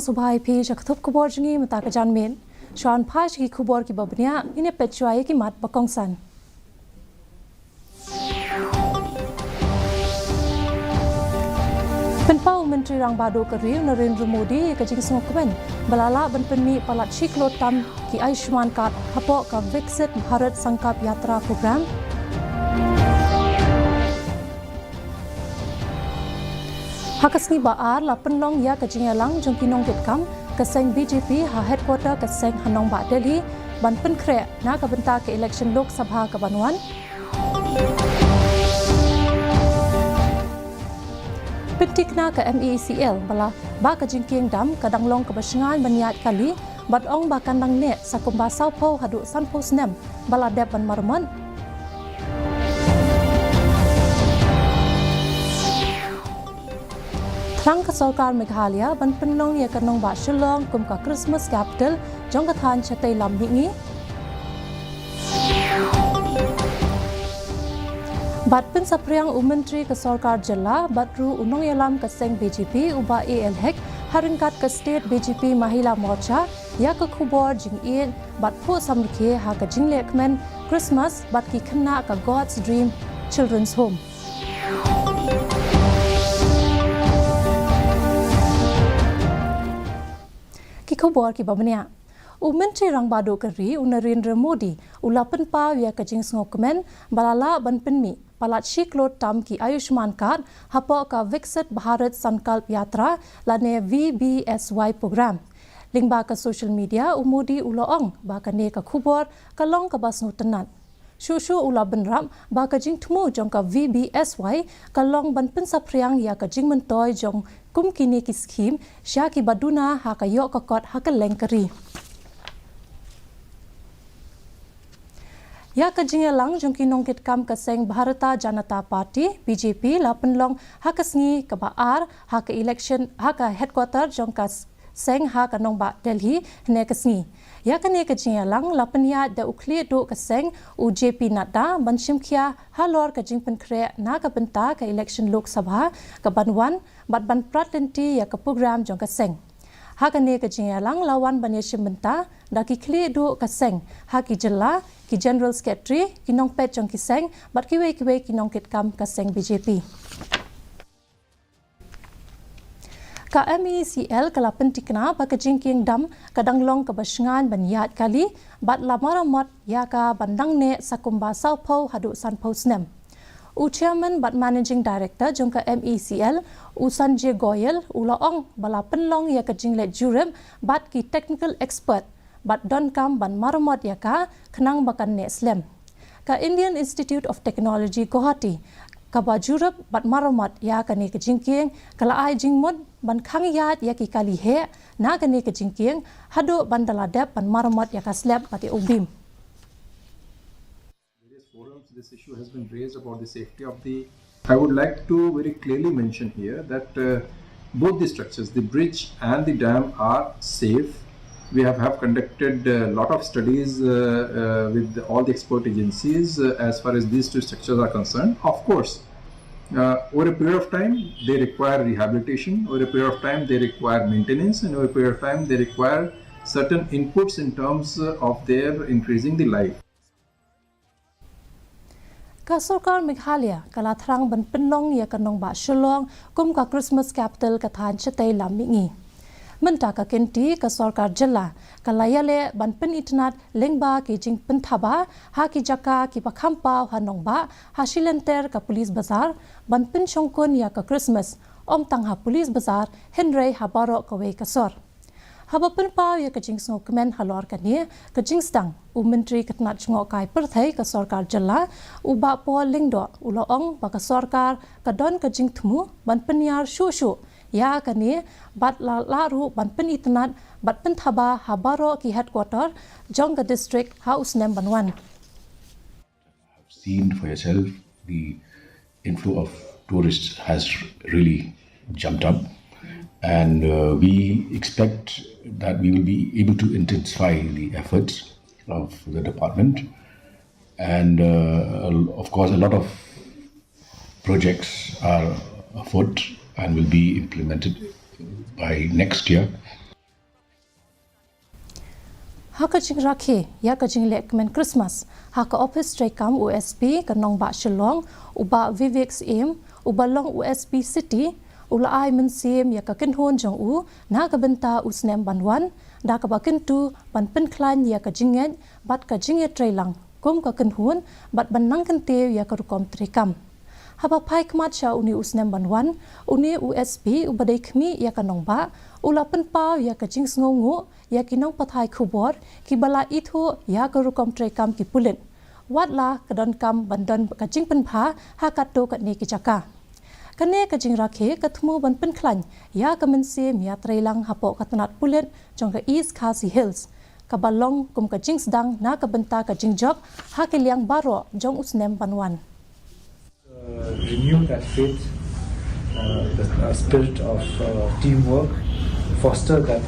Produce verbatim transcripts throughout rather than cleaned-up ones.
Sngewbha ïa phi sha ka thup khubor jong ngi mynta ka janmiet. Shuwa ban phai sha ki khubor kiba bniah, ngin ïa peit shuwa ïa ki mat ba kongsan. Pynpaw u Myntri Rangbah Duh ka ri u Narendra Modi ïa ka jingsngewkmen ba la lah ban pynmih palat shi klur tam ki Ayushman Card hapoh ka Viksit Bharat Sankalp Yatra program. Ha ka sngi ba ar la pynlong ïa ka jingïalang jong ki nongkitkam ka seng B J P ha headquarter ka seng ha nongbah Delhi ban pynkhreh na ka bynta ka election Lok Sabha ka ban wan. Pynthikna ka M E E C L ba la ba ka jingkieng dam ka dang long kaba shngaiñ ban ïaid kali bad ong ba kan dang neh sa kumba sawphew haduh sanphew snem ba la dep ban maramot. Thrang ka sorkar Meghalaya ban pynlong ïa ka nongbah Shillong kum ka Christmas capital jong ka thaiñ shatei lam mihngi. Bad pynsaphriang u Myntri ka sorkar jylla bad ruh u nongïalam ka seng B J P u Bah A L Hek ha ryngkat ka State B J P Mahila Morcha ïa ka khubor jingïeit bad phuh samrkhie ha ka jinglehkmen Christmas bad ki khynnah ka God's Dream Children's Home. Ki khubor kiba bniah. U Myntri Rangbah Duh ka ri u Narendra Modi u la pynpaw ïa ka jingsngewkmen ba la lah ban pynmih palat shi klur tam ki Ayushman Card hapoh ka Viksit Bharat Sankalp Yatra lane V B S Y program. Lyngba ka social media u Modi u la ong ba kane ka khubor ka long kaba sngewtynnat. Shuh shuh u la bynrap ba ka jingthmu jong ka V B S Y ka long ban pynsaphriang ïa ka jingmyntoi jong kum kine ki skhim sha kiba duna ha ka ïoh ka kot ha kylleng ka ri. Ïa ka jingïalang jong ki nongkitkam ka seng Bharatiya Janata Party, B J P, la pynlong ha ka sngi kaba ar ha ka election ha ka headquarter jong ka s- seng ha ka nongbah Delhi hynne ka sngi. Ïa kane ka jingïalang la pynïaid da u khlieh duh ka seng u J P Nadda ban shimkhia halor ka jingpynkhreh na ka bynta ka election Lok Sabha ka ban wan bad ban prat lynti ïa ka program jong ka seng. Ha kane ka jingïalang la wan ban ïashim bynta da ki khlieh duh ka seng ha ki jylla, ki general secretary, ki nongpeit jong ki seng bad kiwei kiwei ki nongkitkam ka seng B J P. Ka M E E C L ka la pynthikna ba ka jingkieng dam ka dang long kaba shngaiñ ban ïaid kali bad la maramot ïa ka ban dang neh sa kumba sawphew haduh sanphew snem. U chairman bad managing director jong ka M E E C L u Sanjay Goyal u la ong ba la pynlong ïa ka jingleit jurip bad ki technical expert bad donkam ban maramot ïa ka khnang ba kan neh slem. Ka Indian Institute of Technology Guwahati kaba jurip bad maramot ïa kane ka jingkieng ka la ai jingmut ban khang ïaid ïa ki kali heh na kane ka jingkieng haduh ban da la dep ban maramot ïa ka slep bad ïa u beam. Various forums, this issue has been raised about the safety of the. I would like to very clearly mention here that uh, both the structures, the bridge and the dam, are safe. We have, have conducted a lot of studies uh, uh, with all the expert agencies uh, as far as these two structures are concerned. Of course, uh, over a period of time, they require rehabilitation. Over a period of time, they require maintenance. And over a period of time, they require certain inputs in terms of their increasing the life. Ka sorkar Meghalaya ka la thrang ban pynlong ïa ka nongbah Shillong kum ka Christmas capital ka thaiñ shatei lam mihngi. Mynta ka kynti ka sorkar jylla ka la ïaleh ban pynitynnad lyngba ki jingpynthaba ha ki jaka kiba kham paw ha nongbah ha shilynter ka police bazar ban pynshongkun ïa ka Christmas, ym tang ha police bazar hynrei ha baroh kawei ka sor. Haba pynpaw ïa ka jingsngewkmen halor kane ka jingsdang, u Myntri ka tnat jngohkai pyrthei ka sorkar jylla, u Bah Paul Lyngdoh, u la ong ba ka sorkar ka don ka jingthmu ban pynïar shuh shuh ïa kane bad la lah ruh ban pynitynnad bad pynthaba ha baroh ki headquarter jong ka district ha u snem ban wan. Seen for yourself, the inflow of tourists has really jumped up, and uh, we expect that we will be able to intensify the efforts of the department. And uh, of course, a lot of projects are afoot and will be implemented by next year. Ha ka jingrakhe ïa ka jingleh kmen Christmas ha ka ophis treikam u S P ka nongbah Shillong, u Bah Vivek Syiem, uba long u S P City, u la ai mynsiem ïa ka kynhun jong u na ka bynta u snem ban wan, da kaba kyntu ban pynkhlaiñ ïa ka jingngeit bad ka jingïatreilang kum ka kynhun bad ban nang kyntiew ïa ka rukom treikam. Haba phai khmat sha une u snem ban wan, une u S P uba dei khmih ïa ka nongbah u la pynpaw ïa ka jingsngewnguh ïa ki nongpathai khubor kiba la ithuh ïa ka rukom treikam ki pulit, wat la ka donkam ban don ka jingpynbha ha katto katne ki jaka. Kane ka jingrakhe ka thmu ban pynkhlaiñ ïa ka mynsiem ïatreilang hapoh ka tnat pulit jong ka East Khasi Hills, kaba long kum ka jingsdang na ka bynta ka jingjop ha ki liang baroh jong u snem ban wan. Uh, renew that faith, uh, the uh, spirit of uh, teamwork, foster that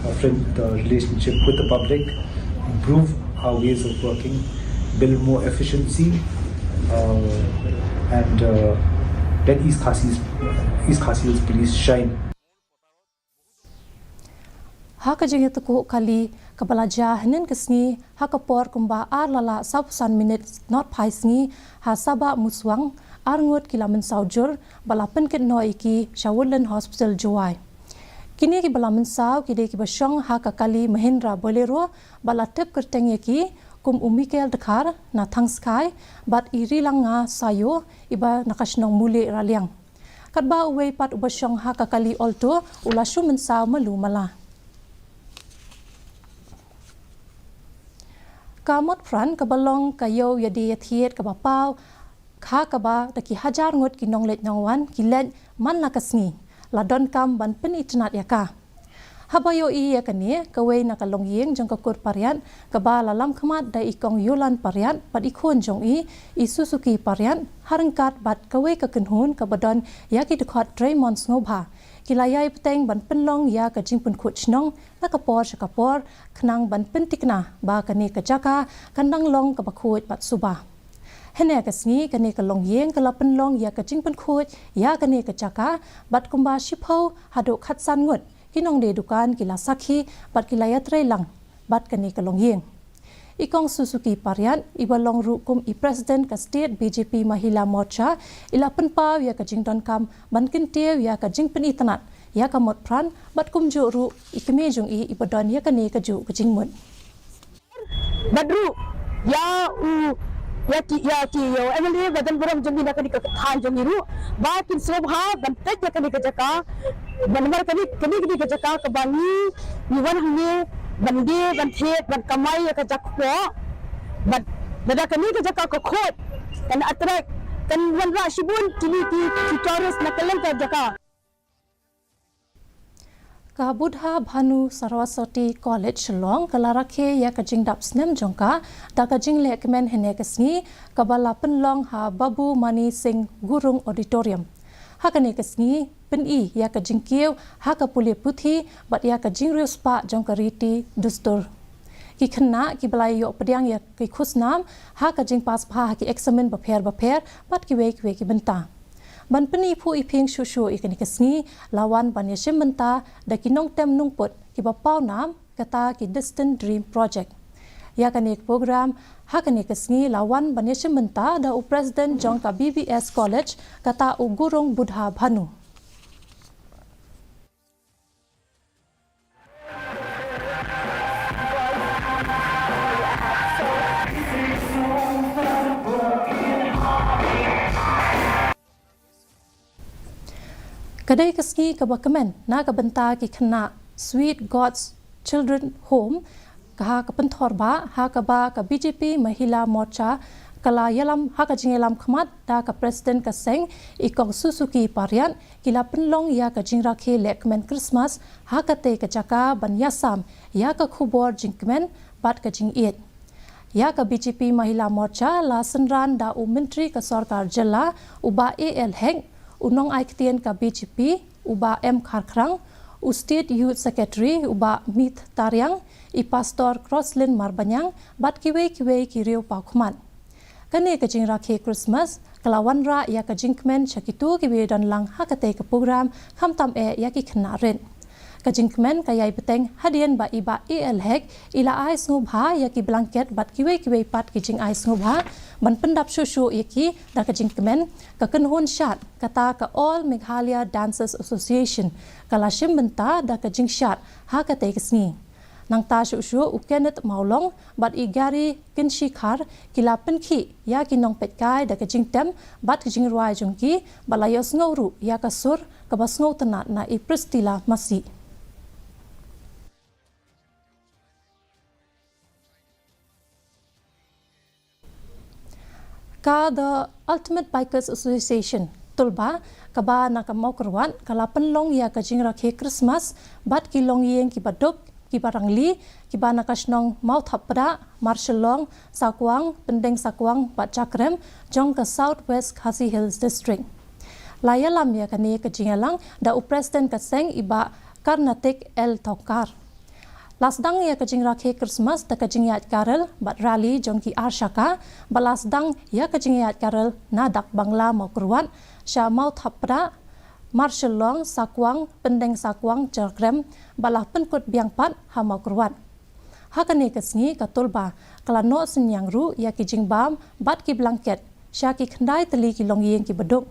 uh, friend, the relationship with the public, improve our ways of working, build more efficiency, uh, and uh, let East Khasi's East Khasi Hills Police shine. Ha ka jingïatykuh kali kaba la jia hynnin ka sngi ha ka por kumba ar la lah sawphew san minit notphai sngi ha Sabah Muswang, ar ngut ki la mynsaw jur bad la pynkit noh ïa ki sha Woodland Hospital Jowai. Kine kiba la mynsaw ki dei kiba shong ha ka kali Mahindra Bolero bad la tip kyrteng ïa ki kum u Michael Dkhar na Thangskai bad i Rilanga Sayo iba na ka shnong Muli Raliang. Katba uwei pat uba shong ha ka kali Alto u la shu mynsaw malu mala. Ka Motphran kaba long ka ïew ïadie ïathied kaba paw ha kaba da ki hajar ngut ki nongleit nongwan ki leit man la ka sngi, la donkam ban pynitynnad ïa ka. Haba ïohi ïa kane, kawei na ka longïing jong ka kur Pariat kaba la lam khmat da i kong Yolan Pariat bad i khun jong i, i Suzuki Pariat, ha ryngkat bad kawei ka kynhun kaba don ïa ki dkhot trei mon sngewbha, ki la ïai bteng ban pynlong ïa ka jingpynkhuid shnong na ka por sha ka por khnang ban pynthikna ba kane ka jaka kan dang long kaba khuid bad suba. Hynne ka sngi kane ka longïing ka la pynlong ïa ka jingpynkhuid ïa kane ka jaka bad kumba shiphew haduh khatsan ngut ki nongdie dukan ki la sakhi bad ki la ïatreilang bad kane ka longïing. I kong Suzuki Pariat iba long ruh kum i president ka State B J P Mahila Morcha i la pynpaw ïa ka jingdonkam ban kyntiew ïa ka jingpynitynnad ïa ka Motphran bad kumjuh ruh i kmie jong i iba don ïa kane kajuh ka jingmut. Bad ruh ïa u ïa ki ïa ki ïa u M L A ba don burom jong ngi na kane ka thaiñ jong ngi ruh ba kin sngewbha ban tei ïa kane ka jaka. Ba namar kane kane kane ka jaka kaba ngi ngi wan hangne ban die ban thied ban kamai ïa ka jaka. Bad lada kane ka jaka ka khuid kan attract kan wanrah shibun kine ki tourist na kylleng ka jaka. Ka Buddha Bhanu Saraswati College Shillong ka la rakhe ïa ka jingdap snem jong ka da ka jingleh kmen hynne ka sngi kaba la pynlong ha Babu Mani Singh Gurung Auditorium. Ha kane ka sngi pyni ïa ka jingkiew ha ka pule puthi bad ïa ka jingriewspah jong ka riti dustur. Ki khynnah kiba la ïoh pdiang ïa ki khusnam ha ka jingpass bha ha ki eksamin bapher bapher bad kiwei kiwei ki bynta. Ban pyni phuh i phieng shuh shuh ïa kane ka sngi la wan ban ïashim bynta da ki nongtem nongput kiba paw nam kata ki Distant Dream Project. Ïa kane ka program ha kane ka sngi la wan ban ïashim bynta da u president jong ka B B S College kata u Gurung Buddha Bhanu. Ka dei ka sngi kaba kmen na ka bynta ki khynnah Sweet God's Children Home ka ha ka Pynthor Bah ha kaba ka B J P Mahila Morcha ka la ïalam ha ka jingïalam khmat da ka president ka seng i kong Suzuki Pariat ki la pynlong ïa ka jingrakhe leh kmen Christmas ha katei ka jaka ban ïasam ïa ka khubor jingkmen bad ka jingïeit. Ïa ka B J P Mahila Morcha la synran da u Myntri ka Sorkar Jylla u Bah A L Hek, u nongai ktien ka B J P u Bah M Kharkhrang, u State Youth Secretary u Bah Mith Tariang, i Pastor Crosslyn Marbaniang bad kiwei kiwei ki riew paw khmat. Kane ka jingrakhe Christmas ka la wanrah ïa ka jingkmen sha kito kiba ïadon lang ha katei ka program khamtam eh ïa ki khynnah rit. Ka jingkmen ka ïai bteng hadien ba i Bah A L Hek i la ai sngewbha ïa ki blanket bad kiwei kiwei pat ki jingai sngewbha ban pyndap shuh shuh ïa ki da ka jingkmen ka kynhun shad kata ka All Meghalaya Dancers Association ka la shim bynta da ka jingshad ha katei ka sngi. Nangta shuh shuh u Kenneth Mawlong bad i Gary Kynshikhar ki la pynkhih ïa ki nongpeitkai da ka jingtem bad ka jingrwai jong ki bad la ïohsngew ruh ïa ka sur kaba sngewtynnat na i Priscilla Massih. Ka The Ultimate Bikers Association, Tulba, kaba na ka Mawkyrwat, ka la pynlong ïa ka jingrakhe Christmas bad ki longïing kiba duk, kiba rangli, kiba na ka shnong Mawthapprah, Marshillong, Sakwang, Pyndensakwang bad Jakrem jong ka South West Khasi Hills District. La ïalam ïa kane ka jingïalang da u President ka seng i Bah Karnatik L Thongkhar. La sdang ïa ka jingrakhe Christmas da ka jingïaid carol bad rally jong ki ar shaka, bad la sdang ïa ka jingïaid carol na Dak Bangla Mawkyrwat, sha Mawthapprah, Marshillong, Sakwang, Pyndensakwang, Jakrem, bad la pynkut biang pat ha Mawkyrwat. Ha kane ka sngi ka Tulba ka la noh synñiang ruh ïa ki jingbam bad ki blanket sha ki khyndai tylli ki longïing kiba duk.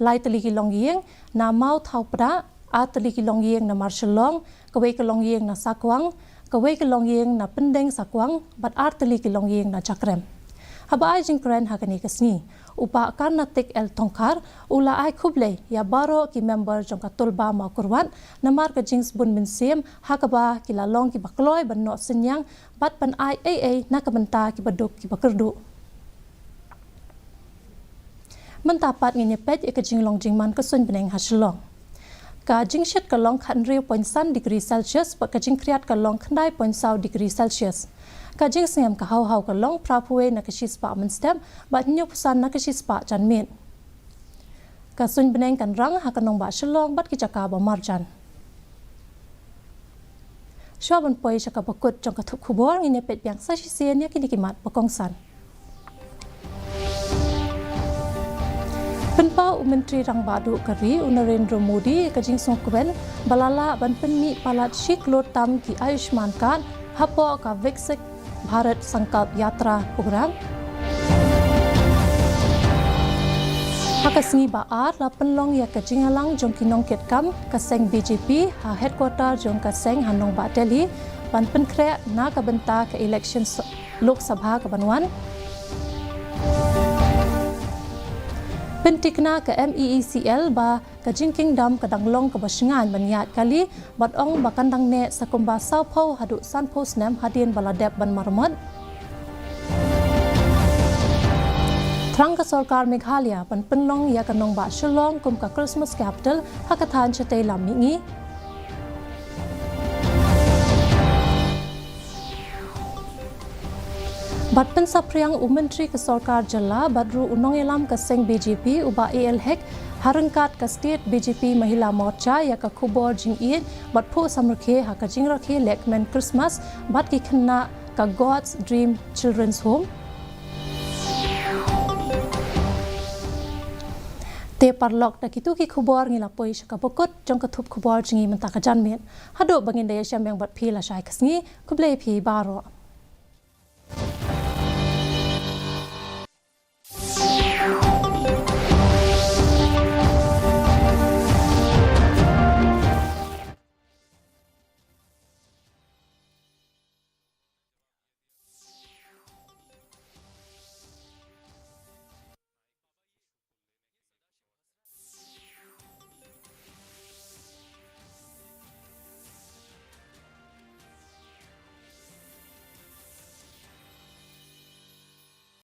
Lai tylli ki longïing na Mawthapprah, ar tylli ki longïing na Marshillong, kawei ka longïing na Sakwang, kawei ka longïing na Pyndensakwang, bad ar tylli ki longïing na Jakrem. Haba ai jingkren ha kane ka sngi, u Bah Karnatik L Thongkhar u la ai khublei ïa baroh ki member jong ka Tulba Mawkyrwat namar ka jingsbun mynsiem ha kaba ki la long kiba kloi ban noh synñiang bad ban ai ei ei na ka bynta kiba duk kiba kyrduh. Mynta pat ngin ïa peit ïa ka jinglong jingman ka suiñ bneng ha Shillong. Ka jingshit ka long khathynriew point san degree Celsius bad ka jingkhriat ka long khyndai point saw degree Celsius. Ka jingsngem ka haw haw ka long phra phew wei na ka shispah mynstep bad hynñiew phew san na ka shispah janmiet. Ka suiñ bneng kan rang ha ka nongbah Shillong bad ki jaka ba marjan. Shuwa ban poi sha kaba kut jong ka thup khubor, ngin ïa peit biang sa shisien ïa kine ki mat ba kongsan. Pynpaw u Myntri Rangbah Duh ka ri u Narendra Modi ka jingsngewkmen ba la lah ban pynmih palat shi klur tam ki Ayushman Card hapoh ka Viksit Bharat Sankalp Yatra Program. Ha ka sngi ba ar la pynlong ïa ka jingïalang jong ki nongkitkam ka seng B J P ha headquarter jong ka seng ha nongbah Delhi ban pynkhreh na ka bynta ka election s-, Lok Sabha ka ban wan. Pyntikna ka M E E C L ba ka jingkingdam ka dang long kaba shngaiñ ban ïaid kali bad ong ba kan dang neh sa kumba saw phew haduh san phew snem hadien ba la dep ban maramot. Thrang ka sorkar Meghalaya ban pynlong ïa ka nongbah Shillong kum ka Christmas capital ha ka thaiñ shatei lam mihngi. Bad pynsaphriang u Myntri ka Sorkar Jylla bad ruh u nongïalam ka seng B J P u Bah A L Hek ha ryngkat ka State B J P Mahila Morcha ïa ka khubor jingïeit bad phuh samrkhie ha ka jingrakhe lehkmen Christmas bad ki khynnah ka God's Dream Children's Home. Te paralok, da kitu ki khubor ngi la poi sha kaba kut jong ka thup khubor jong ngi mynta ka janmiet. Haduh ba ngin da ïashem biang bad phi lashai ka sngi, khublei phi baroh.